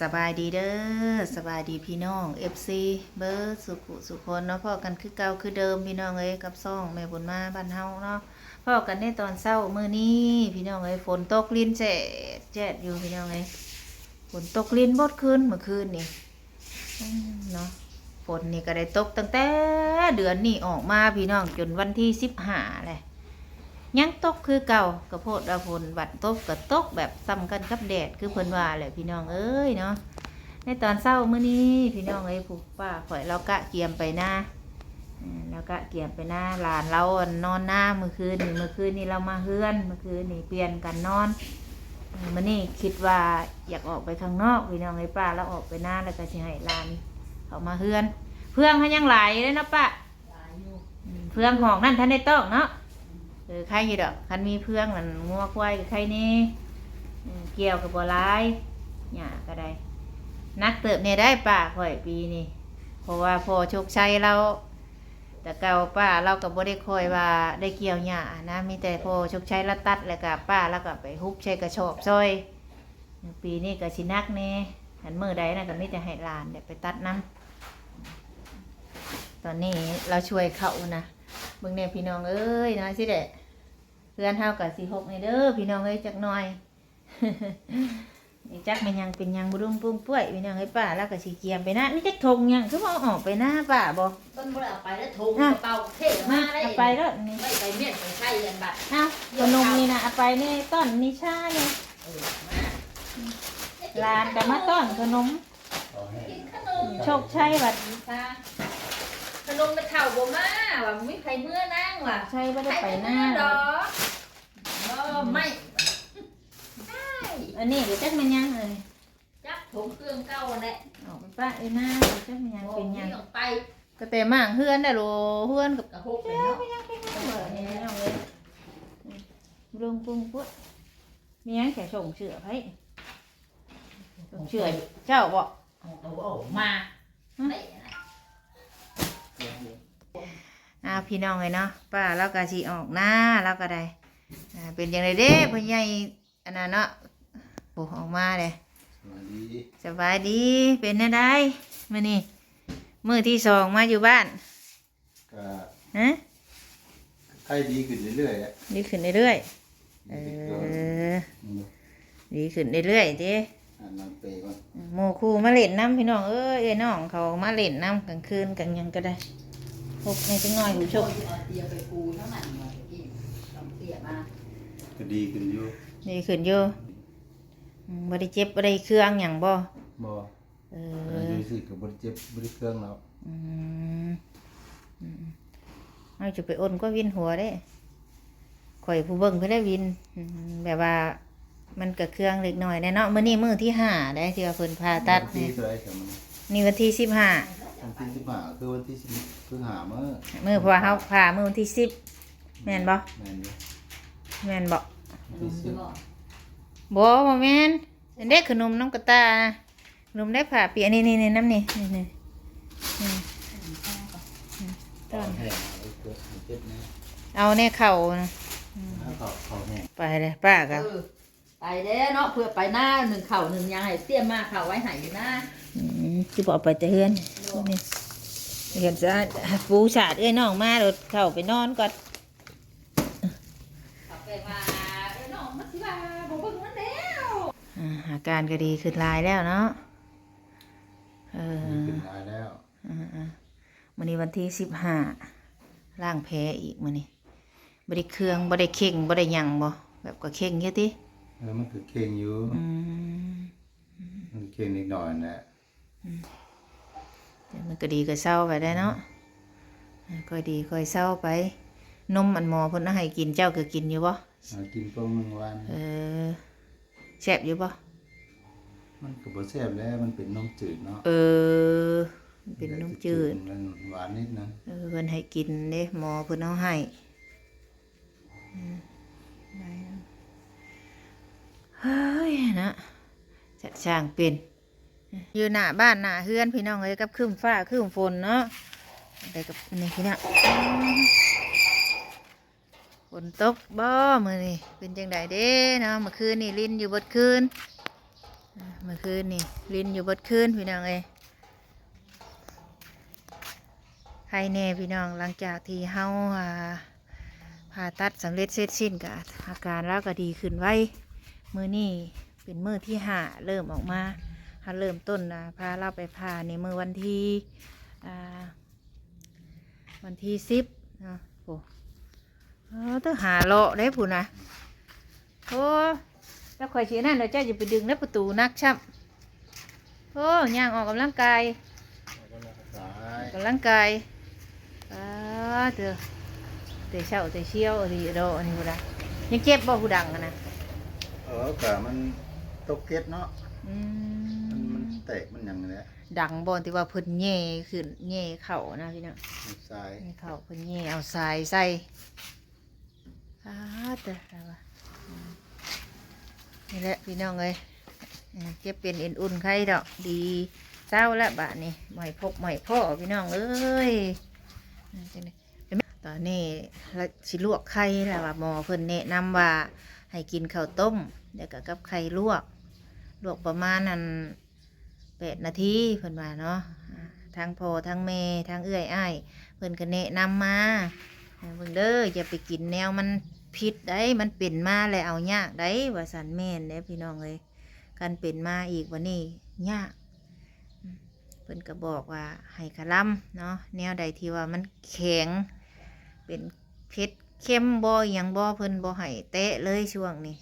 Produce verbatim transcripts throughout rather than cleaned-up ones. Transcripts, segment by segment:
สบายดีเด้อ สบายดีพี่น้อง เอฟซี เบิดสุขุสุคนเนาะ พ้อกันคือเก่าคือเดิมพี่น้องเอ้ย กับซ่องแม่บุญมาบ้านเฮาเนาะ พ้อกันในตอนเช้ามื้อนี้พี่น้องเอ้ย ฝนตกรินแจ๊ดแจ๊ดอยู่พี่น้องเอ้ย ฝนตกรินเบิดคืนเมื่อคืนนี่ อืม เนาะ ฝนนี่ก็ได้ตกตั้งแต่เดือนนี้ออกมาพี่น้อง จนวันที่สิบห้าแหละ ยังตกคือเก่า กะโพดว่าฝน บัดตกกะตกแบบส่ำกันกับแดด คือเพิ่นว่าแหละพี่น้องเอ้ยเนาะ ในตอนเช้ามื้อนี้พี่น้องเอ้ย ผู้ป้าข่อยลาวกะเกียมไปนา เออ ลาวกะเกียมไปนา หลานลาวอะนอนนามื้อคืนนี่ มื้อคืนนี่ลาวมาเฮือน มื้อคืนนี่เปลี่ยนกันนอน เออ มื้อนี้คิดว่าอยากออกไปข้างนอกพี่น้องเอ้ย ป้าลาวออกไปนาแล้วกะสิให้หลานเข้ามาเฮือน เฟืองหั้นยังหลายอยู่เด้เนาะป้า หลายอยู่ อืม เฟืองหอกนั่นทันได้ตอกเนาะ เออ ไคอยู่ดอก คันมีเฟืองนั่นงัวควายกะไคแน่ เออ เกี่ยวกะบ่หลาย หญ้ากะได้ หนักเติบแน่ได้ป้าข่อยปีนี้ เพราะว่าพ่อโชคชัยลาว แต่เก่าป้าลาวกะบ่ได้ค่อยว่าได้เกี่ยวหญ้านะ มีแต่พ่อโชคชัยลาวตัด แล้วกะป้าลาวกะไปฮุบใส่กระสอบซอย ปีนี้กะสิหนักแน่ คันมื้อใดนะกะมีแต่ให้หลานเดี๋ยวไปตัดนำ ตอนนี้ลาวช่วยเขานะ เบิ่งแน่พี่น้องเอ้ย น้อยสิแหละ เฮือนเฮากะสิฮกแน่เด้อพี่น้องเอ้ย จักหน่อย นี่จักแม่นหยังเป็นหยังบ่ดุ้งปุ้งป้วย พี่น้องเอ้ย ป้าลาวกะสิเกียมไปนา มีจักถงหยังคือบ่เอาออกไปนาป้าบ่ เพิ่นบ่ได้เอาไปแล้วถง อ่ะ กระเป๋าเท่มาได้ เอาไปแล้วนี่ ไว้ไปเมียนไปไทยกันบัด อ้าว ขนมนี่นะ เอาไปนี่ต้อนนิชานี่ เออ มา หลานกะมาต้อนขนม ขอให้ กินขนม โชคชัยบัด นิชา ขนมไปเฒ่าบ่มา ว่ามีไผเมือนางว่ะ โชคชัยบ่ได้ไปนา ไผเมือดอก บ่ ไม่ ได้ อันนี้กะจักแม่นหยังเอ้ย จักถงเครื่องเก่าแหละ ออกไปปะไอ้หน้า จักแม่นหยังเป็นหยัง บ่มีออกไป กะแต่หมางเฮือนน่ะโหล เฮือนกะ กะพกไปเนาะ เป็นหยังเป็นหยังเบิดนี่พี่น้องเอ้ย ลงปุ้งปุ๊ด มีหยังแค่ส่งเสื้อไผ ส่งเสื้อเจ้าบ่ เอา เอาออกมา ฮะ ได้นะ อ่า พี่น้องเอ้ยเนาะ ป้าลาวกะสิออกนา ลาวกะได้ อ่า เป็นจั่งใดเด้ พ่อใหญ่ อันนั้นเนาะ โอ้ ออกมาเลย สบายดี สบายดี เป็นแนวใดมื้อนี้ มื้อที่สองมาอยู่บ้าน กะ ฮะ ไข้ดีขึ้นเรื่อยๆอะ ดีขึ้นเรื่อยๆ ดีขึ้น เออ อืม ดีขึ้นเรื่อยๆเด้ อ่ะ นอนเปลก่อน หมู่คู่มาเล่นนำพี่น้องเอ้ย เอ้ยน้องเขามาเล่นนำกลางคืนกลางหยังกะได้ พวกนี้จักหน่อยผู้ชม เอาเตียงไปปูทั้งนั้นมาตะกี้ เอาเตียงมา กะดีขึ้นอยู่ ดีขึ้นอยู่ อืม บ่ได้เจ็บบ่ได้เคืองหยังบ่ บ่ เออ อายุสิกะบ่ได้เจ็บบ่ได้เคืองแล้ว อืม อืม เฮาจะไปอ่อนกว่าวินหัวเด้ ข่อยผู้เบิ่งเพิ่นได้วิน อืม แบบว่า มันกะเคืองเล็กน้อยแน่เนาะ มื้อนี้มื้อที่ห้าได้ที่ว่าเพิ่นผ่าตัด วันที่ นี่ เท่าไหร่ครับมื้อนี้ นี่วันที่สิบห้า วันที่สิบห้า คือวันที่สิบ คือห้ามื้อ มื้อเพราะว่าเฮาผ่ามื้อวันที่สิบ แม่นบ่ แม่นอยู่ แม่นบ่ วันที่สิบ บ่ บ่แม่น อันเด้ขนมน้องกะตา ขนมได้ผ่าเปียก นี่ นี่ นี่ นำนี่ นี่ นี่ นี่ ต้อน เอาแห้งเอาเกิดมันเจ็บแน่ เอาแน่เข่านะ อืม เอาเข่า เข่าแห้ง ไปเลยป้ากะ เออ ไปแล้วเนาะ เพื่อไปนานึ่งเข่านึ่งหยังให้เตรียมมาเข่าไว้ให้อยู่นา อืม สิบ่เอาไปแต่เฮือน นี่ เฮือนสะอาด ปูสาดเอ้ยน้องมาโลดเข้าไปนอนก่อน เขาไปว่า เอ้ยน้องมันสิว่าบ่เบิ่งมันแล้ว อ่า อาการกะดีขึ้นหลายแล้วเนาะ เออ ดีขึ้นหลายแล้ว อ่าๆ มื้อนี้วันที่สิบห้า ล้างแผลอีกมื้อนี้ บ่ได้เคือง บ่ได้เข่ง บ่ได้หยังบ่ แบบกะเข่งอยู่ติ เออ มันกะเข่งอยู่ อืม มันเข่งนิดหน่อยแหละ อืม แต่มันกะดีกะเซาไปได้เนาะ ค่อยดีค่อยเซาไป นมอันหมอเพิ่นเอาให้กิน เจ้ากะกินอยู่บ่ หากินกล่องหนึ่งวัน เออ แซ่บอยู่บ่ มันกะบ่แซ่บแล้ว มันเป็นนมจืดเนาะ เออ มันเป็นนมจืด มันหวานนิดนึง เออ เพิ่นให้กินเด้ หมอเพิ่นเอาให้ อืม ได้แล้ว เฮ้ย นะ จัดช่างเป็น อยู่หน้าบ้านหน้าเฮือนพี่น้องเอ้ย กับครึ้มฟ้าครึ้มฝนเนาะ ได้กับนี่พี่น้อง ฝนตกบ่มื้อนี้ เป็นจั่งใดเด้เนาะ เมื่อคืนนี่รินอยู่เบิดคืน เมื่อคืนนี่ลิ้นอยู่เบิดคืนพี่น้องเอ้ย ไข้แน่พี่น้อง หลังจากที่เฮา อ่า ผ่าตัดสำเร็จเสร็จสิ้นก็อาการลาวก็ดีขึ้นไว มื้อนี้เป็นมื้อที่ห้าเริ่มออกมา เฮาเริ่มต้น อ่า พาลาวไปผ่านี่มื้อวันที่ อ่า วันที่สิบเนาะ โอ้ เออ ต้องหาเลาะได้พู้นนะ โอ้ แล้วข่อยสินั่นแล้วเจ้าอย่าไปดึงแล้วประตูนักช้ำ โอ้ ย่างออกกำลังกาย ออกกำลังกาย อ่า เด้อ แต่เช้าแต่เชียวอันนี้เด้อ อันนี้พู้นนะ ยังเจ็บบ่ผู้ดังอะนะ เออ กะมันตกเก็ดเนาะ อืม มัน มันแตกมันหยังนี่แหละ ดังบ่ที่ว่าเพิ่นแหย่ขึ้นแหย่เข้านะพี่น้อง มันทราย แหย่เข้าเพิ่นแหย่เอาทรายใส่ อ่า เด้อ แล้วว่า อืม นี่แหละพี่น้องเอ้ย เออ เจ็บเป็นเอ็นอุ่นไข้ดอก ดีเซาแล้วบาดนี้ บ่ให้พบบ่ให้พ้อพี่น้องเอ้ย อืม จังใด๋ ตอนนี้ละสิลวกไข่แล้วว่า หมอเพิ่นแนะนำว่าให้กินข้าวต้ม แล้วก็กับไข่ลวก ลวกประมาณนั้น แปดนาทีเพิ่นว่าเนาะ อ่า ทั้งพ่อทั้งแม่ทั้งเอื้อยอ้าย เพิ่นก็แนะนำมา ให้เบิ่งเด้อ อย่าไปกินแนวมันผิดได้ มันเป็นมาแล้วเอายากได้ ว่าซั่น แม่นเด้พี่น้องเอ้ย คันเป็นมาอีกบัดนี้ยาก อืม เพิ่นก็บอกว่าให้ขะลำเนาะ แนวใดที่ว่ามันแข็ง เป็นเผ็ดเค็มบ่ อิหยังบ่ เพิ่นบ่ให้แตะเลยช่วงนี้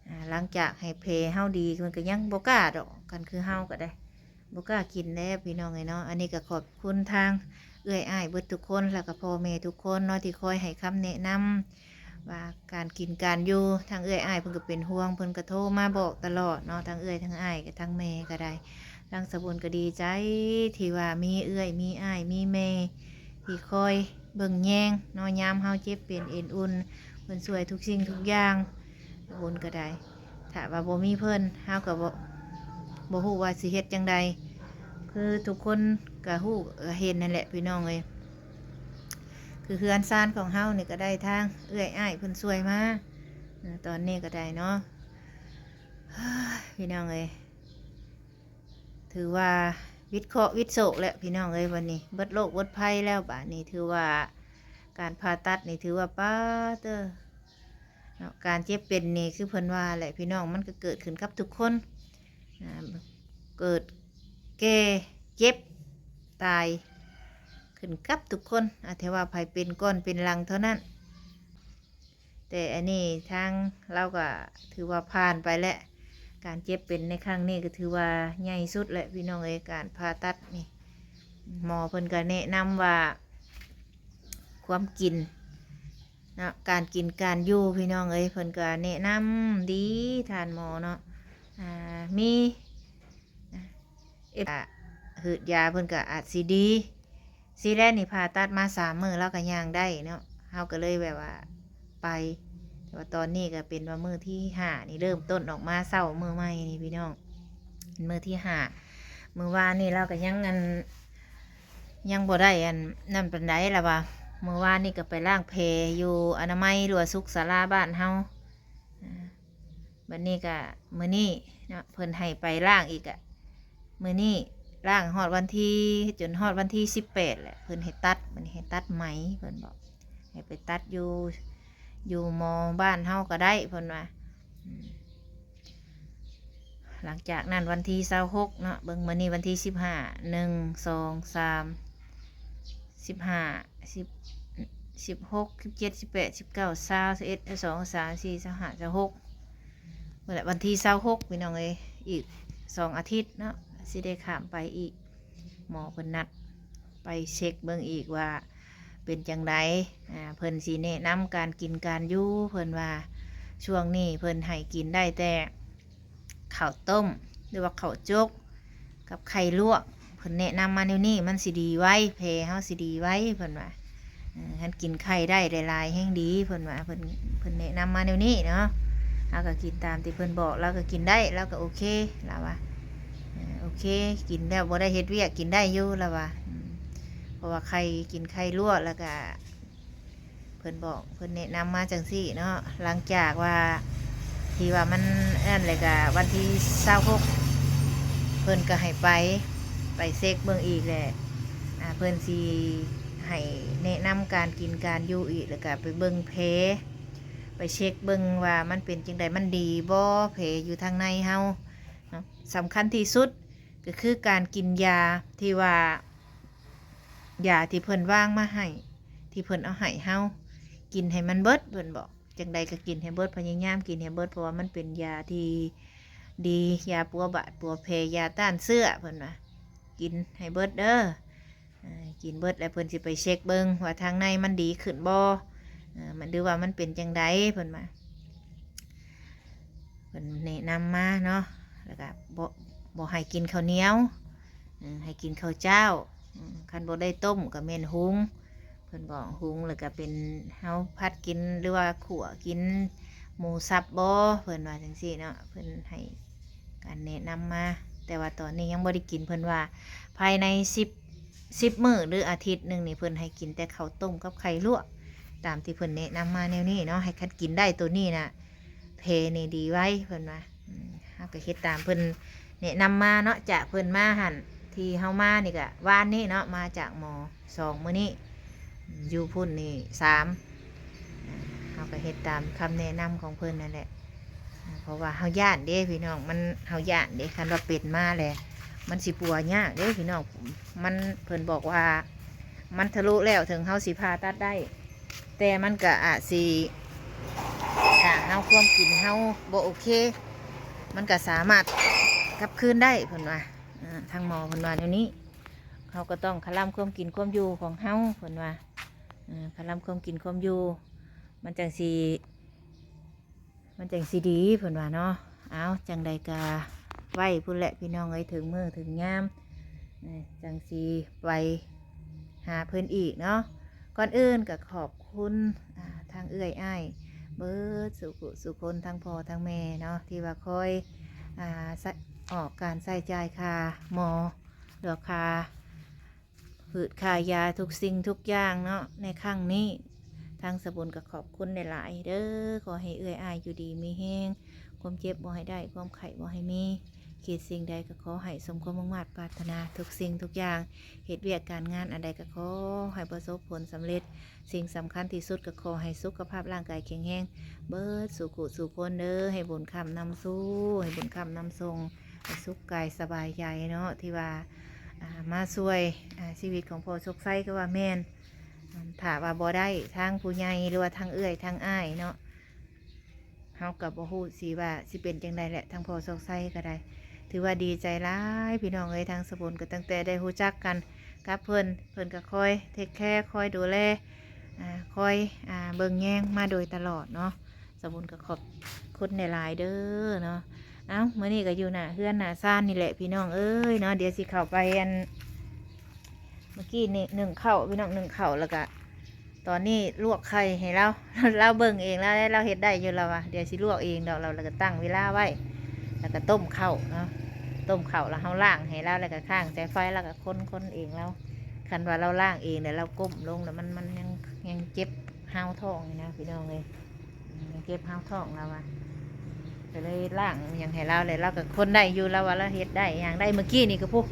อ่า หลังจากให้แผลเฮาดี เพิ่นก็ยังบ่กล้าดอก คันคือเฮาก็ได้ บ่กล้ากินแล้วพี่น้องเอ้ยเนาะ อันนี้ก็ขอบคุณทางเอื้อยอ้ายเบิดทุกคน แล้วก็พ่อแม่ทุกคนเนาะ ที่คอยให้คำแนะนำ ว่าการกินการอยู่ ทางเอื้อยอ้ายเพิ่นก็เป็นห่วง เพิ่นก็โทรมาบอกตลอดเนาะ ทั้งเอื้อยทั้งอ้ายก็ทั้งแม่ก็ได้ ทางสะบุญก็ดีใจ ที่ว่ามีเอื้อยมีอ้ายมีแม่ ที่คอยเบิ่งแยงเนาะ ยามเฮาเจ็บเป็นเอ็นอุ่น เพิ่นช่วยทุกสิ่งทุกอย่าง สะบุญก็ได้ ถ้าว่าบ่มีเพิ่น เฮาก็บ่ บ่ฮู้ว่าสิเฮ็ดจั่งใด คือทุกคนก็ฮู้ก็เห็นนั่นแหละพี่น้องเอ้ย คือเฮือนซานของเฮานี่ก็ได้ทางเอื้อยอ้ายเพิ่นช่วยมา เออ ตอนนี้ก็ได้เนาะ พี่น้องเอ้ย ถือว่าวิดเคราะห์วิดโศกแล้วพี่น้องเอ้ย วันนี้เบิดโรคเบิดภัยแล้ว บาดนี้ถือว่าการผ่าตัดนี่ถือว่า ป๊าดเด้อ เนาะ การเจ็บเป็นนี่คือเพิ่นว่าแหละพี่น้อง มันก็เกิดขึ้นกับทุกคน อ่า เกิด แก่ เจ็บ ตาย ขึ้นกับทุกคน อ่า แต่ว่าไผเป็นก่อนเป็นหลังเท่านั้น แต่อันนี้ทางลาวก็ถือว่าผ่านไปแล้ว การเจ็บเป็นในครั้งนี้ก็ถือว่าใหญ่สุดแหละพี่น้องเอ้ย การผ่าตัดนี่ หมอเพิ่นก็แนะนำว่า ความกินเนาะ การกินการอยู่พี่น้องเอ้ย เพิ่นก็แนะนำดี ท่านหมอเนาะ อ่า มี เอฟ อ่ะ หืดยาเพิ่นก็อาจสิดี สิแลนี่ผ่าตัดมาสามมื้อลาวก็ย่างได้เนาะ เฮาก็เลยแบบว่าไป แต่ว่าตอนนี้ก็เป็นว่ามื้อที่ห้านี่ เริ่มต้นออกมาเช้ามื้อใหม่นี่พี่น้อง เป็นมื้อที่ห้า มื้อวานนี่ลาวก็ยังอัน ยังบ่ได้อันนั่นปานใดล่ะว่า มื้อวานนี่ก็ไปล้างแผลอยู่อนามัยหรือว่าสุขศาลาบ้านเฮา อ่า บัดนี้ก็มื้อนี้เนาะ เพิ่นให้ไปล้างอีกอะ มื้อนี้ล้างฮอดวันที่ จนฮอดวันที่สิบแปดแหละ เพิ่นให้ตัด บัดนี้ให้ตัดไหม เพิ่นบอก ให้ไปตัดอยู่ อยู่หมอบ้านเฮาก็ได้ เพิ่นว่า อืม หลังจากนั้นวันที่ซาวหกเนาะ เบิ่งมื้อนี้วันที่สิบห้า หนึ่ง สอง สาม สิบห้า สิบ สิบหก สิบเจ็ด สิบแปด สิบเก้า ซาว ซาวเอ็ด ซาวสอง ซาวสาม ซาวสี่ ซาวห้า ซาวหก นั่นแหละ วันที่ซาวหกพี่น้องเอ้ย อีกสองอาทิตย์เนาะ สิได้ข้ามไปอีก หมอเพิ่นนัดไปเช็คเบิ่งอีกว่าเป็นจั่งใด อ่า เพิ่นสิแนะนำการกินการอยู่ เพิ่นว่าช่วงนี้เพิ่นให้กินได้แต่ข้าวต้ม หรือว่าข้าวจก กับไข่ลวก เพิ่นแนะนำมาแนวนี้ มันสิดีไว แผลเฮาสิดีไว เพิ่นว่า เออ คันกินไข่ได้หลายๆ แฮ่งดี เพิ่นว่า เพิ่น เพิ่นแนะนำมาแนวนี้เนาะ เฮาก็กินตามที่เพิ่นบอก ลาวก็กินได้ ลาวก็โอเค ลาวว่า เออ โอเค กินแล้วบ่ได้เฮ็ดเวียก กินได้อยู่ ลาวว่า อืม เพราะว่าไข่ กินไข่ลวก แล้วก็ เพิ่นบอก เพิ่นแนะนำมาจั่งซี้เนาะ หลังจากว่า ที่ว่ามันอันนั้นแหละ ก็วันที่ซาวหก เพิ่นก็ให้ไป ไปเช็คเบิ่งอีกแหละ อ่า เพิ่นสิให้แนะนำการกินการอยู่อีก แล้วก็ไปเบิ่งแผล ไปเช็คเบิ่งว่ามันเป็นจั่งใด มันดีบ่ แผลอยู่ทางในเฮาเนาะ สำคัญที่สุดก็คือการกินยาที่ว่า ยาที่เพิ่นวางมาให้ ที่เพิ่นเอาให้เฮา กินให้มันเบิด เพิ่นบอก จั่งใดก็กินให้เบิด พยายามกินให้เบิด เพราะว่ามันเป็นยาที่ดี ยาปัวบาดปัวแผล ยาต้านเชื้อ เพิ่นว่า กินให้เบิดเด้อ เอ่อ กินเบิดแล้วเพิ่นสิไปเช็คเบิ่งว่าทางในมันดีขึ้นบ่ เอ่อ มัน หรือว่ามันเป็นจั่งใด เพิ่นว่า เพิ่นแนะนำมาเนาะ แล้วก็บ่ บ่ให้กินข้าวเหนียว อืม ให้กินข้าวเจ้า อืม คันบ่ได้ต้มก็แม่นหุง เพิ่นบอกหุงแล้วก็เป็น เฮาผัดกินหรือว่าขั่วกินหมูสับบ่ เพิ่นว่าจั่งซี้เนาะ เพิ่นให้การแนะนำมา แต่ว่าตอนนี้ยังบ่ได้กิน เพิ่นว่าภายในสิบ สิบมื้อหรืออาทิตย์หนึ่งนี่ เพิ่นให้กินแต่ข้าวต้มกับไข่ลวก ตามที่เพิ่นแนะนำมาแนวนี้เนาะ ให้คันกินได้ตัวนี้น่ะ แผลนี่ดีไว เพิ่นว่า อืม เฮาก็เฮ็ดตามเพิ่นแนะนำมาเนาะ จากเพิ่นมาหั่น ที่เฮามานี่ก็วานนี้เนาะ มาจากหมอสองมื้อนี้ อยู่พุ้นนี่สาม เฮาก็เฮ็ดตามคำแนะนำของเพิ่นนั่นแหละ เพราะว่าเฮาย้านเด้พี่น้อง มัน เฮาย้านเด้ คันว่าเป็นมาแล้ว มันสิปัวยากเด้พี่น้อง มัน เพิ่นบอกว่า มันทะลุแล้ว ถึงเฮาสิผ่าตัดได้ แต่มันก็อาจสิ ถ้าเฮาความกินเฮาบ่โอเค มันก็สามารถกลับคืนได้ เพิ่นว่า อ่า ทางหมอเพิ่นว่าแนวนี้ เฮาก็ต้องคลำความกินความอยู่ของเฮา เพิ่นว่า อ่า คลำความกินความอยู่ มันจั่งสิ มันจั่งสิดี เพิ่นว่าเนาะ เอา จั่งใดก็ไว้พุ้นแหละพี่น้องเอ้ย ถึงมื้อถึงยาม เอ่อ จั่งสิไปหาเพิ่นอีกเนาะ ก่อนอื่นก็ขอบคุณ อ่า ทางเอื้อยอ้าย เบิดสู่ผู้สู่คน ทั้งพ่อทั้งแม่เนาะ ที่ว่าคอย อ่า ใช้ ออกการใช้จ่ายค่าหมอ หรือค่า พืชค่ายาทุกสิ่งทุกอย่างเนาะ ในครั้งนี้ ทางสบุญก็ขอบคุณหลายๆเด้อ ขอให้เอื้อยอ้ายอยู่ดีมีแฮง ความเจ็บบ่ให้ได้ ความไข้บ่ให้มี คิดสิ่งใดก็ขอให้สมความมุ่งมาดปรารถนา ทุกสิ่งทุกอย่าง เฮ็ดเวียกการงานอันใดก็ขอให้ประสบผลสำเร็จ สิ่งสำคัญที่สุดก็ขอให้สุขภาพร่างกายแข็งแรง เบิดสู่ผู้สู่คนเด้อ ให้บุญค้ำนำสู่ ให้บุญค้ำนำส่ง ให้สุขกายสบายใจเนาะ ที่ว่า อ่า มาช่วย อ่า ชีวิตของพ่อโชคชัย ก็ว่าแม่น อ่า ถ้าว่าบ่ได้ทางผู้ใหญ่ หรือว่าทางเอื้อยทางอ้ายเนาะ เฮาก็บ่ฮู้สิว่าสิเป็นจั่งใดแหละ ทางพ่อโชคชัยก็ได้ ถือว่าดีใจหลายพี่น้องเอ้ย ทางสบุญก็ตั้งแต่ได้รู้จักกันกับเพิ่น เพิ่นก็คอยเทคแคร์ คอยดูแล อ่า คอย อ่า เบิ่งแยงมาโดยตลอดเนาะ สบุญก็ขอบคุณหลายๆเด้อเนาะ เอ้า มื้อนี้ก็อยู่หน้าเฮือนหน้าซานนี่แหละพี่น้องเอ้ยเนาะ เดี๋ยวสิเข้าไปอัน เมื่อกี้นี่นึ่งข้าวพี่น้อง นึ่งข้าวแล้วก็ ตอนนี้ลวกไข่ให้ลาว ลาวเบิ่งเอง ลาว ลาวเฮ็ดได้อยู่ ลาวว่า เดี๋ยวสิลวกเองดอก ลาว แล้วก็ตั้งเวลาไว้ แล้วก็ต้มข้าวเนาะ ต้มข้าวแล้วเฮาล้างให้ลาว แล้วก็ค้างใส่ไฟ แล้วก็คนๆเองลาว คันว่าลาวล้างเองแล้วลาวก้มลงแล้วมัน มันยัง ยังเจ็บฮาวท้องอยู่นะพี่น้องเอ้ย อืม ยังเจ็บฮาวท้องลาวว่า ก็เลยล้างหยังให้ลาว แล้วลาวก็คนได้อยู่ ลาวว่าลาวเฮ็ดได้หยังได้ เมื่อกี้นี่ก็พุ้น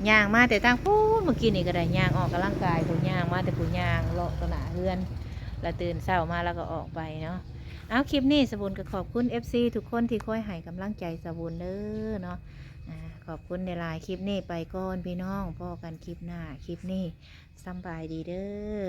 ย่างมาแต่ทางพุ้น เมื่อกี้นี่ก็ได้ย่างออกกำลังกายพุ้น ย่างมาแต่พุ้น ย่างเลาะตะหน้าเฮือน แล้วตื่นเช้ามาลาวก็ออกไปเนาะ เอา คลิปนี้สบุญก็ขอบคุณ เอฟซี ทุกคนที่คอยให้กำลังใจสบุญเด้อเนาะ อ่า ขอบคุณหลายๆ คลิปนี้ไปก่อนพี่น้อง พ้อกันคลิปหน้า คลิปนี้สำบายดีเด้อ